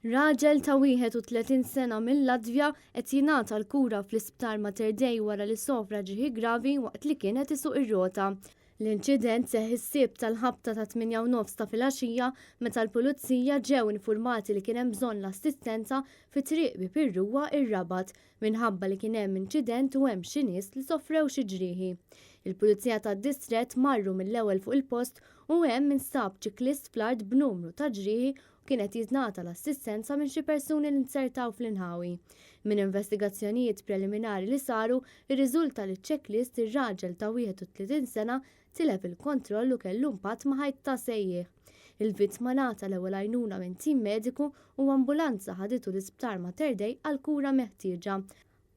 Raġel ta' 31 sena mill-Latvja qed jingħata l-kura fl-Isptar Mater Dei wara li sofra ġrieħi gravi waqt li kien qed isuq ir-rota. L-inċident seħħ is-Sibt għall-ħabta ta' tmienja u nofs ta' filgħaxija meta l-Pulizija ġew infurmati li kien hemm bżonn l-assistenza fi Triq Bieb ir-Ruwa, ir-Rabat, minħabba li kien hemm inċident u hemm xi nies li sofrew xi ġrieħi. Il-Pulizija tad-Distrett marru mill-ewwel fuq il-post u hemm instab ċiklist fl-art b'numru ta' ġrieħi u kien qed jingħata l-assistenza minn xi persuni li nzertaw fl-inħawi. Minn investigazzjonijiet preliminari li saru, irriżulta li ċ-ċeklist, ir-raġel ta' 31 sena, tilef il-kontroll u kellu impatt ma' ħajt ta' sejjieħ. Il-vittma ngħata l-ewwel għajnuna minn tim mediku u ambulanza ħaditu l-Isptar Mater Dei għall-kura meħtieġa.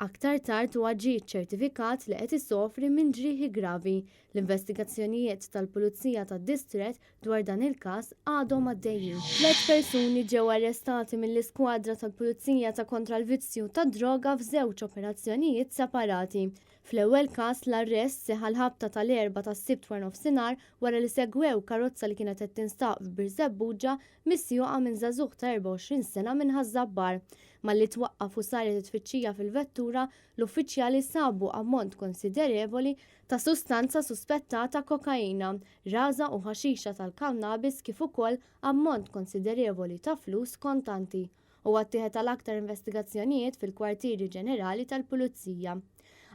Aktar tard huwa ġie ċċertifikat li qed isofri minn ġrieħi gravi. L-investigazzjonijiet tal-Pulizija tad-Distrett dwar dan il-każ għadhom għaddejjin. Tlett persuni ġew arrestati mill-Iskwadra tal-Pulizija ta' Kontra l-Vizzju tad-Droga f'żewġ operazzjonijiet separati. Fl-ewwel każ, l-arrest seħħ għall-ħabta tal-Erbgħa tas-Sibt waranofsinhar wara li segwew karozza li kienet qed tinstaq f'Birżebbuġa misjuqa minn żagħżugħ ta' 24 sena minn Ħaż-Żabbar. Malli twaqqaf u saret it-tfittxija fil-vettura, l-uffiċjali sabu ammont konsiderevoli ta' sustanza suspettata kokaina, raża u ħaxixa tal-kannabis kif ukoll ammont konsiderevoli ta' flus kontanti. Huwa ttieħed għal aktar investigazzjonijiet fil-Kwartieri Ġenerali tal-Pulizija.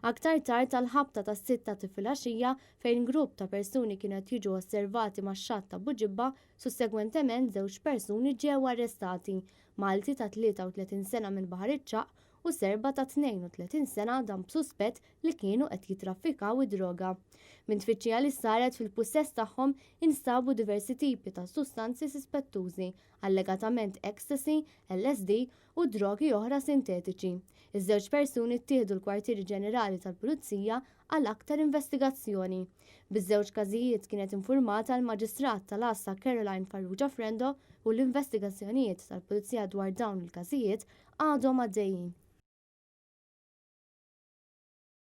Aktar tard għall-ħabta tas-sitta ta' filgħaxija fejn grupp ta' persuni kienu qed jiġu osservati max-xatt ta' Buġibba, sussegwentement żewġ persuni ġew arrestati, Malti ta' 33 sena minn Baħar iċ-Ċagħaq u Serba ta' 32 sena dan b'suspett li kienu qed jittraffikaw id-droga. Minn tfittxija li saret fil-pussess tagħhom instabu diversi tipi ta' sustanzi sispettużi, allegatament ecstasy, LSD u drogi oħra sintetiċi. Iż-żewġ persuni ttieħdu l-Kwartieri Ġenerali tal-Pulizija għal aktar investigazzjoni. Biż-żewġ każijiet kienet infurmata l-Maġistrat tal-Għassa Caroline Farrugia Frendo u l-investigazzjonijiet tal-Pulizija dwar dawn il-każijiet għadhom għaddejjin.